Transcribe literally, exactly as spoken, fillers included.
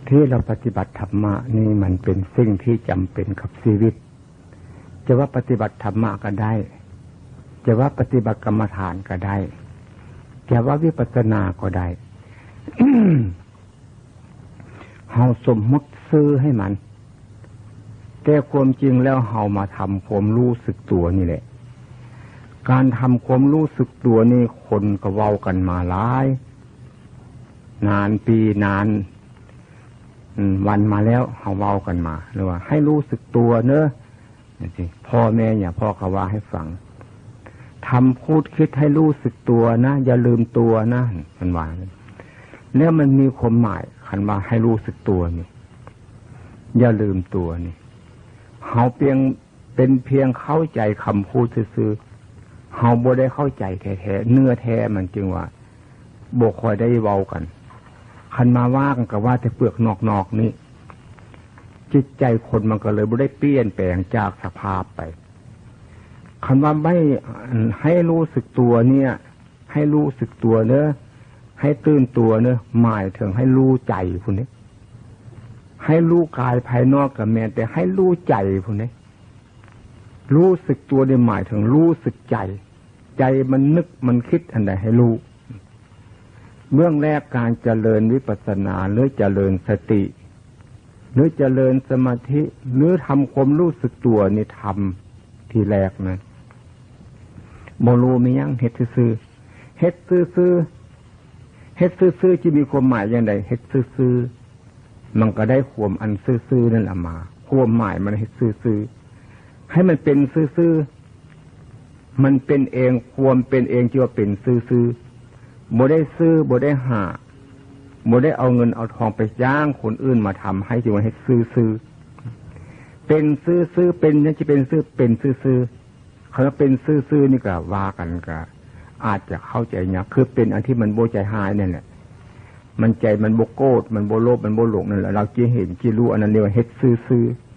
ที่เราปฏิบัติธรรมะนี่มันเป็นสิ่งที่จำเป็นกับชีวิต จะว่าปฏิบัติธรรมะก็ได้ จะว่าปฏิบัติกรรมฐานก็ได้ จะว่าวิปัสสนาก็ได้ เฮาสมมุติชื่อให้มัน แต่ความจริงแล้วเฮามาทำความรู้สึกตัวนี่แหละ การทำความรู้สึกตัวนี่คนก็เว้ากันมาหลาย นานปีนาน อืม วันมาแล้วเฮาเว้ากันมา หรือว่าให้รู้สึกตัวเนอะ จังซี้ พ่อแม่เนี่ย พ่อก็ว่าให้ฟัง ทำพูดคิดให้รู้สึกตัวนะ อย่าลืมตัวนะ มันว่า แล้วมันมีความหมาย คันว่าให้รู้สึกตัวนี่ อย่าลืมตัวนี่ เฮาเพียง เป็นเพียงเข้าใจคำพูดซื่อๆ เฮาบ่ได้เข้าใจแท้ๆ เนื้อแท้มันจึงว่าบ่ค่อยได้เว้ากัน คันมาว่ากันก็ว่าแต่เปลือกนอกๆ นี่ จิตใจคนมันก็เลยบ่ได้เปลี่ยนแปลงจากสภาพไป คันว่าไม่ ให้รู้สึกตัวเนี่ย ให้รู้สึกตัวเนอะ ให้ตื่นตัวเนอะ หมายถึงให้รู้ใจพุ้นนี้ ให้รู้กายภายนอกก็แม่น แต่ให้รู้ใจพุ้นนี้ รู้สึกตัวนี่หมายถึงรู้สึกใจ ใจมันนึกมันคิดอันใดให้รู้ เบื้องแรกการเจริญวิปัสสนา หรือเจริญสติ หรือเจริญสมาธิ หรือทำความรู้สึกตัวนี่ทำทีแรกนะ บ่รู้มีหยัง เฮ็ดซื่อๆ เฮ็ดซื่อๆ เฮ็ดซื่อๆ จะมีความหมายอย่างใด เฮ็ดซื่อๆ มันก็ได้ความอันซื่อๆ นั่นแหละมา ความหมายมันเฮ็ดซื่อๆ ให้มันเป็นซื่อๆ มันเป็นเอง ความเป็นเองที่ว่าเป็นซื่อๆ บ่ได้ซื้อ บ่ได้หา บ่ได้เอาเงินเอาทองไปจ้างคนอื่นมาทำให้ ที่ว่าเฮ็ดซื่อๆ เป็นซื่อๆ เป็นหยังจะเป็นซื่อ เป็นซื่อๆ คำว่าเป็นซื่อๆ นี่ก็ว่ากันก็อาจจะเข้าใจยาก คือเป็นอันที่มันบ่ใจหายนั่นแหละ มันใจมันบ่โกรธ มันบ่โลภ มันบ่หลงนั่นแหละ เราจะเห็นจะรู้ อันนั้นเรียกว่าเฮ็ดซื่อๆ